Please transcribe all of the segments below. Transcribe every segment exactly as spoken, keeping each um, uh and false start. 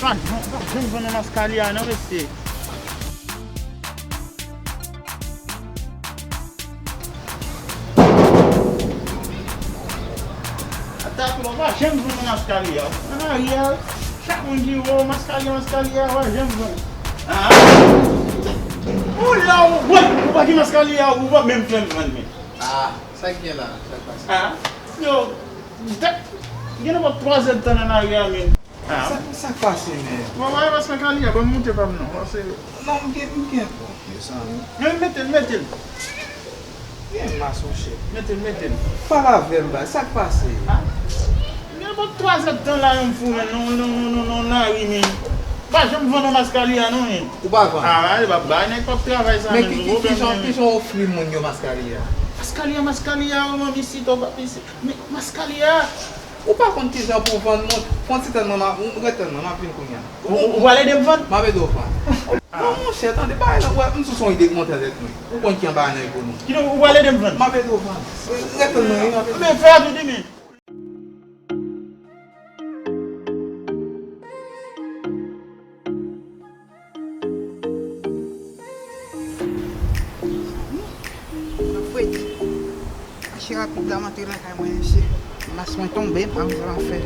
Pa janm, pa janm vann yon maskalya non, mesye. Ata tou la, pa janm vann yon maskalya. Nan lari a, chak moun di, "O, maskalya, maskalya, pa janm vann." Ah. Ou la, ou, ou pa gen maskalya, ou pa menm fè m vann, men. Ah, sa k gen la? Sa k pase? Ah, yo, gen nenpòt twa zèdtan nan lari a, men. Ah. Sa, sa k pase, men? Bon, mwen, paske kalye a, ban m moute pa m non. Paske non, m gen, m gen pwòp, mezanmi. Men mete l, mete l. Gen mas, monchè. Mete l, mete l. Pale avè m, bay. Sa k pase? Ah. Gen bon twa zèdtan la, yon fou, men, non, non, non, non, non, lari, men. Pa janm vann yon maskalya, non, men. Ou pa vann? Ah, e pa bay nèg k ap travay sa, men, ki, ki, ki jan, ki jan w ofri moun yo maskalya? Maskalya, maskalya, ou manm isit, ou pap isit. Men maskalya! Ou pa konn kijan pou w vann moun. Fè yon ti tann mwen, m ap, m ret tann mwen, m ap vin kounye a. Ou, ou, ou pral ede m vann? M ap ede w vann. Ah. Non, monchè, tande, bagay la, ou wè, m sou son ide k monte nan tèt mwen. Ou konn ki jan bagay nan ye pou nou. Kidonk, ou pral ede m vann? M ap ede w vann. Ret tann mwen, wi, m ap ede w. Men fè rapid, wi, men. Mezanmi, nan fredi. Mache rapid la, m antre lakay mwen, mesye. Mas mwen tonbe, m pa konn sa m ap fè.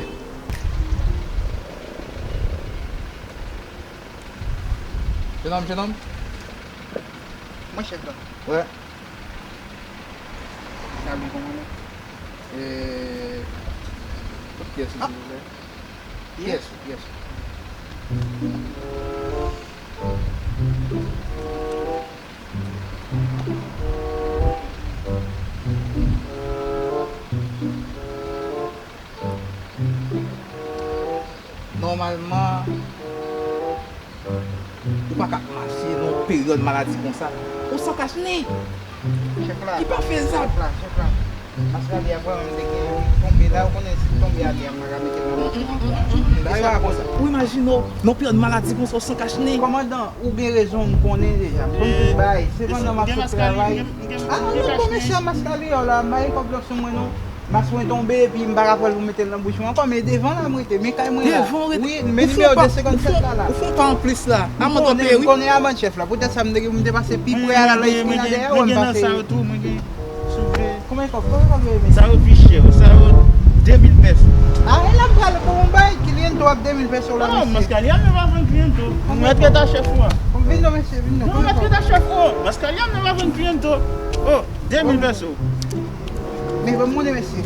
Jenòm, jenòm. Mwen chèf la. Wè. Sa vle kòmandan? E, kot pyès ou, silvouplè? Pyès ou, pyès ou. Nòmalman, ou pa ka ap mache nan yon peryòd maladi konsa. Ou san kach ni. Chèf la. Ki pa fezab. Chèf la, chèf la. Maskalya vrèman m te gen tonbe la, ou konnen si m tonbe atè a, m pa ka mete m nan machin ankò. Bagay pa konsa. Ou imajine w, nan peryòd maladi konsa, ou san kach ni. Kòmandan, ou gen rezon, m konnen deja. M konn tout bagay. Sepandan, m ap sot travay. Ah non, non, kòmèsè, maskalya w la, m pa gen kòb nan sou mwen, non. Mas mwen tonbe, epi m pa ka pran l pou mete l nan bouch mwen ankò, men devan la m rete, men kay mwen la. Devan w rete. Wi, men nimewo de senkannsèt la, la. Ou fè yon pa anplis la. A mwen tonbe, wi. M konnen a bann chèf la, poutèt sa m te, m te pase pi pre a la, lè espri nan dèyè, wè m pase. Mwen gen nan sa yo tou, mwen gen souve. Konbyen kòb, konbyen kòb yo ye, mesye? Sa yo pi chè, sa yo de mil pèso. Ah, e la m pral pou yon bay, kliyanto ak de mil pèso la, mesye. Non, maskalya m nan pa vann kliyanto. Mèt ret a chèf ou a. Vin non, mesye, vin non. Non, mèt ret a chèf ou a. Maskalya m nan pa vann kliyanto. Oh, de mil pèso. Men ban m monnen, mesye.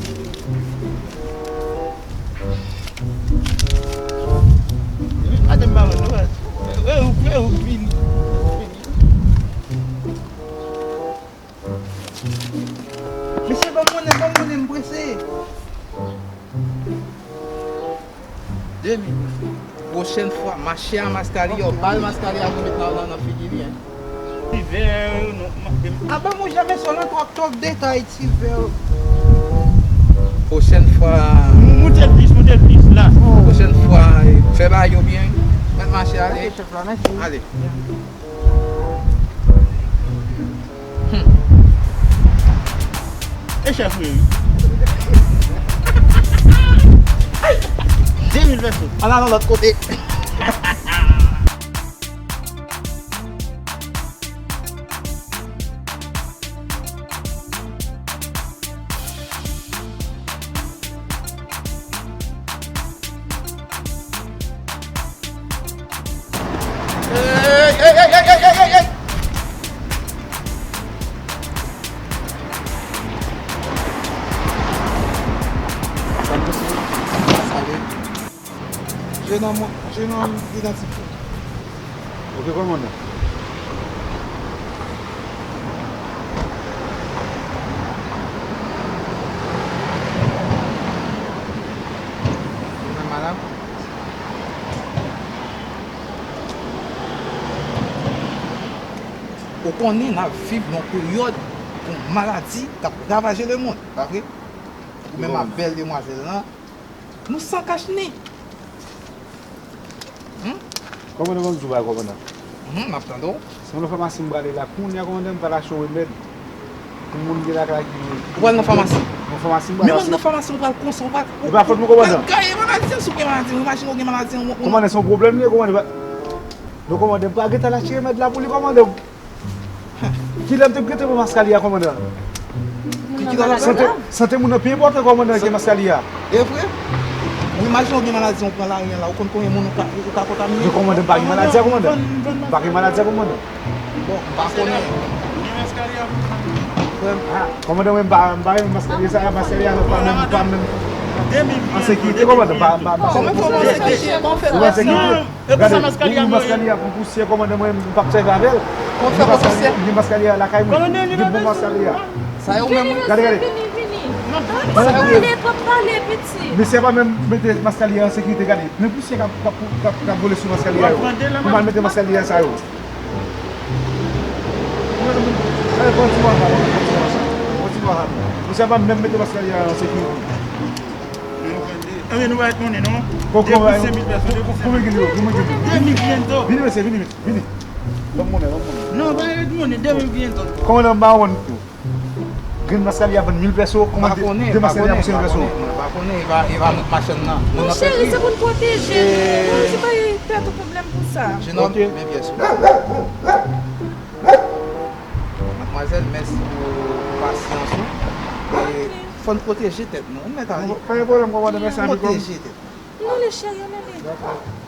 Madanm pa vann nou, wè ou, wè ou vini. Mesye, ban m monnen, ban m monnen, m prese. De mil. Pwochèn fwa, mache a maskalya, ba l maskalya pou met nan, nan, nan figi li, en. Ti vè, non, m ap, m ap. Aba mwen janm ensolan twòp, twòp detay, ti vè. Pwochèn fwa. Moute l plis, moute l plis, la. Pwochèn fwa, fè bagay yo byen. Mèt mache ale. Ok, chèf la, mèsi. Ale. Hmm. E chèf ou ye, wi. Ay! De mil pèso. Ann al nan lòt kote. Ey, ey, ey, ey, ey, ey, ey, ey! Sa m pase? Sa vle? Jenòm, jenòm idantifye. Ok, kòmandan. Ou menm, madanm? Ou konnen n ap viv nan yon peryòd yon maladi k ap ravaje lemonn, pa vre? Ou menm ak bèl demwazèl lan, nou san kach ni. Hmm? Kòmandan, ban m di w bagay, kòmandan. Hmm, m ap tande w. Se nan famasi m prale la. Kounye a, kòmandan, m pral achte yon remèd pou moun gen lakay ki... Ou pral nan famasi? Nan famasi m pral achte. Men mwen nan famasi, ou pral konsa, ou pral... E pa fòt mwen, kòmandan. Ou pral gaye, mwen. Maladi an, si w gen maladi an, imajine w gen maladi an. Kòmandan, se yon pwoblèm li ye, kòmandan. Non, kòmandan, m pa gentan al achte remèd la pou li, kòmandan. Kilè m te gentan pran maskalya, kòmandan? Ki, ki ta la sante, sante moun nan pi enpòtan, kòmandan, ke maskalya. E vre? Ou imajine w gen maladi an, ou pran lari an la, ou konn konbyen moun ou ka, ou ka kontamine? Men kòmandan, m pa gen maladi a, kòmandan. M pa gen maladi a, kòmandan. Bon, m pa konnen. Frè m, ah, kòmandan, mwen m pa, m pa renmen maskalya sa, maskalya lòt pa menm, pa menm an sekirite, kòmandan, m pa, m pa, m pa. Kòman, kòman an sekirite? Kòman fè pou an sekirite? Gade, ou maskalya pou pousyè, kòmandan, mwen m p ap sèvi avè l. Kòman fè pou pousyè? Gen maskalya lakay mwen. Gen bon maskalya. Sa yo menm, wi. Gade, gade. Sa yo menm. Mesye pa menm mete maskalya an sekirite, gade. Men pousyè k ap, k ap, k ap, k ap vole sou maskalya yo. Pou m al mete maskalya sa yo. Gade, pran ti mwa sa, pran ti mwa sa. Pran ti mwa sa. Misye pa menm mete maskalya an sekirite. Anben, nou pa ret monnen, non. Depi senk mil pèso, depi senk mil. Konbyen ki li yo? Konbyen ki li yo? De mil kiyento. Vini, mesye, vini, vini. Ban m monnen, ban m monnen. Non, pa ret monnen, de mil kiyento. Kòmandan, m pa wont tou. Grenn maskalya vann mil pèso, kòmandan, de maskalya pou senk mil pèso. Mwen pa konnen, e pa, e pa machann nan. Non, cheri, se pou n pwoteje nou. Ou di bay tèt ou pwoblèm pou sa. Jenòm, men pyès ou. Madmwazèl, mèsi pou pasyans ou. E fò n pwoteje tèt nou. Ou mèt ale. Pa gen pwoblèm, kòmandan, mèsi anpil. Pwoteje tèt nou. Non, le cheri, anmède.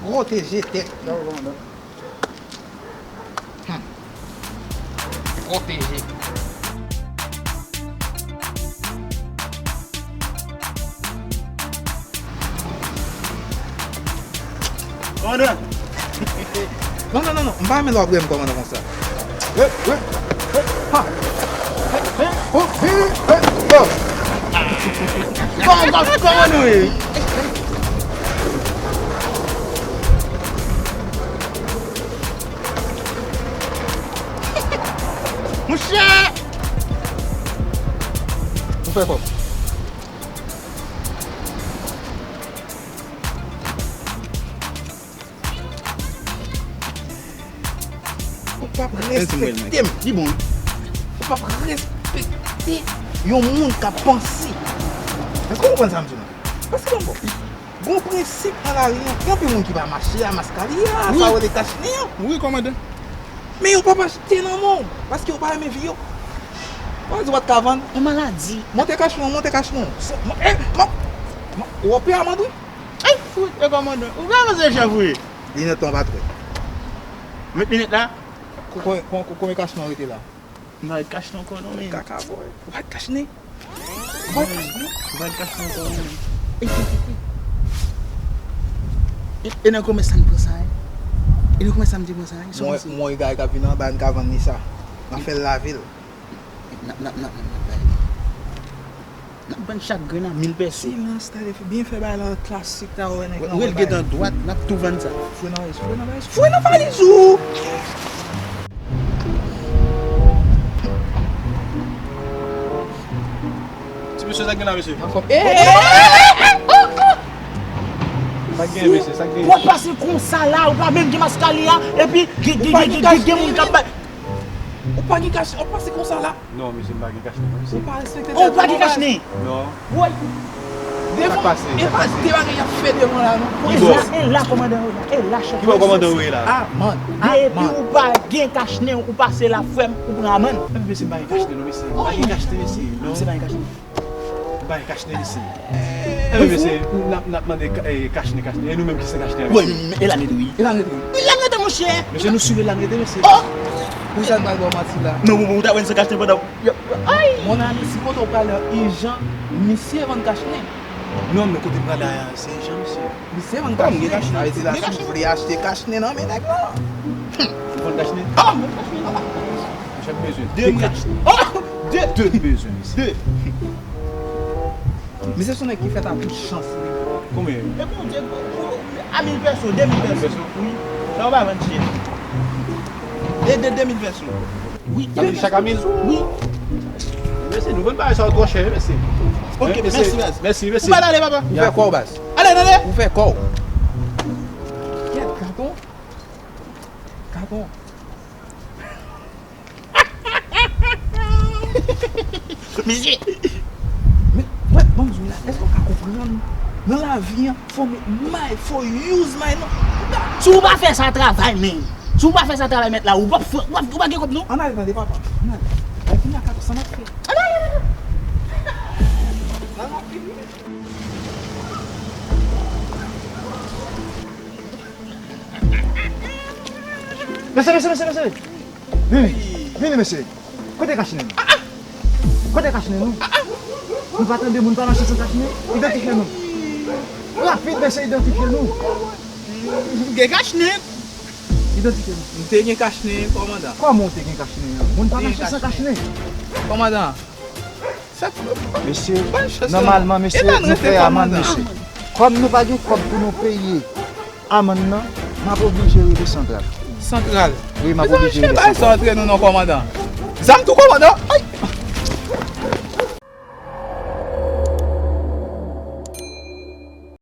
Pwoteje tèt nou. Dakò, kòmandan. Hmm. Pwoteje. Kòmandan! Non, non, non, non. M pa renmen lè w ap rele m kòmandan konsa. Eh, eh, eh, ha. Eh, eh, oh, eh, eh, oh. Kòmandan, kòmandan, wi. Monchè! Ou fè kòb. Ou p ap respekte m. Li bon. Ou p ap respekte yon moun k ap panse. Èske w konprann sa m di w la? Paske bon, gon prensip nan lari an. Gen anpil moun ki pa mache a maskalya, sa w rele kachnen an. Wi, kòmandan. Men yo p ap achte nan men w, paske yo pa renmen vi yo. Ou di w pa t ka vann? Yon maladi. Monte kachnen w, monte kachnen w. Ou wè pè Amand wi. Ay, fout, e kòmandan. Ou vrèman se chèf ou ye. Linèt lan pa twè. Met linèt la. Konbyen kachnen w rete la? M pa ret kachnen ankò non, men. Kaka bòy. Ou pa ret kachnen? Ou pa ret kachnen? M pa ret kachnen ankò non, men. E, e nan kòmès sa n pran sa, e? E nan kòmès sa m te pran sa, e? Mwen, mwen, gay k ap vin anba, n ka vann li sa. N a fè l lave l. N ap, n ap, n ap, n ap, n ap bay. N ap vann chak grenn a mil pèso. Silans, tande, byen fè bagay lan klasik la, ou wè nèg lan wè bagay. Rele gentan dwat, n ap tou vann sa. Fouye nan valiz, fouye nan valiz, fouye nan valiz ou! Ti mesye, sa k gen la, mesye? Sa k gen, mesye? Sa k gen? Ou ap pase konsa la, ou pa menm gen maskalya, epi gen, gen, gen, gen, gen moun k ap bay. Ou pa gen kach, ou ap pase konsa la. Non, mesye, m pa gen kachnen non, mesye. Ou pa respekte tèt ou non, baz. Oh, ou pa gen kachnen? Non. Woy. Devan, e pa de bagay y ap fè devan la non. Ki bò? E la, e la kòmandan yo ye la, e la chèf. Ki bò kòmandan yo ye la? Amand, depi ou pa gen kachnen, ou pase la, frè m, ou pran amann. Mesye, m pa gen kachnen non, mesye. M pa gen kachnen, mesye. Non. Mesye pa gen kachnen. M pa gen kachnen, mesye. Enben, mesye, n ap, n ap mande ka-, e, kachnen, kachnen. E nou menm ki san kachnen a, mesye? Wi, e la n rete, wi. E la n rete, wi. E la n rete, monchè. Mesye, nou swiv e la n rete, mesye. Oh! Poukisa n pral ba w manti la? Non, bon, bon, ou ta wè n san kachnen pandan, ay! Mon ami, si kote w prale an ijan, misye vann kachnen. Non, men kote m prale a, se ijan, mesye. Misye vann kachnen. Sa vle di la, si w vle achte kachnen nan men nèg lan. Ou vann kachnen? Ah, m vann kachnen. Monchè, m bezwen de kachnen. Oh! De! De m bezwen, mesye. De! Misye se yon nèg ki fèt a tout chans li. Konbyen? E Bondye, a mil pèso, de mil pèso. Wi. Sa w pa vann chè. De, de, de mil pèso. Wi, de mil pèso. Chak a mil? Wi. Mesye, nou vann bagay sa yo twò chè, mesye. Ok, mèsi, baz. Mèsi, mesye. Ou pa ale, papa? Ou fè kò w, baz. Ale, ale. Ou fè kò w. Kèt, katon. Katon. Mesye! Men, wè, ban m di w la, èske w ka konprann? Nan lavi an, fò met may, fò use may non. Si w pa fè sa travay, men. Si w pa fè sa travay, mèt la, ou p ap fè, ou p ap, ou pa gen kòb non. Ann ale tande papa. Ann ale. Ay kounye a ka sa n ap fè. Ann ale, ann ale. Nan rapid wi. Mesye, mesye, mesye, mesye. Vini, vini mesye. Kote kachnen nou? Kote kachnen nou? Nou pa tande moun pa mache san kachnen. Idantifye nou. Rapid mesye, idantifye nou. M gen kachnen. Idantifye nou. M te gen kachnen, kòmandan. Kòman w te gen kachnen an? Moun pa mache san kachnen. Kòmandan. Mesye, nòmalman mesye, nou fè amann mesye. Kòm nou pa gen kòb pou nou peye amann nan, m ap oblije rele santral. Santral. Wi, m ap oblije rele santral. Bay sa antre nou non kòmandan. Zam tou kòmandan.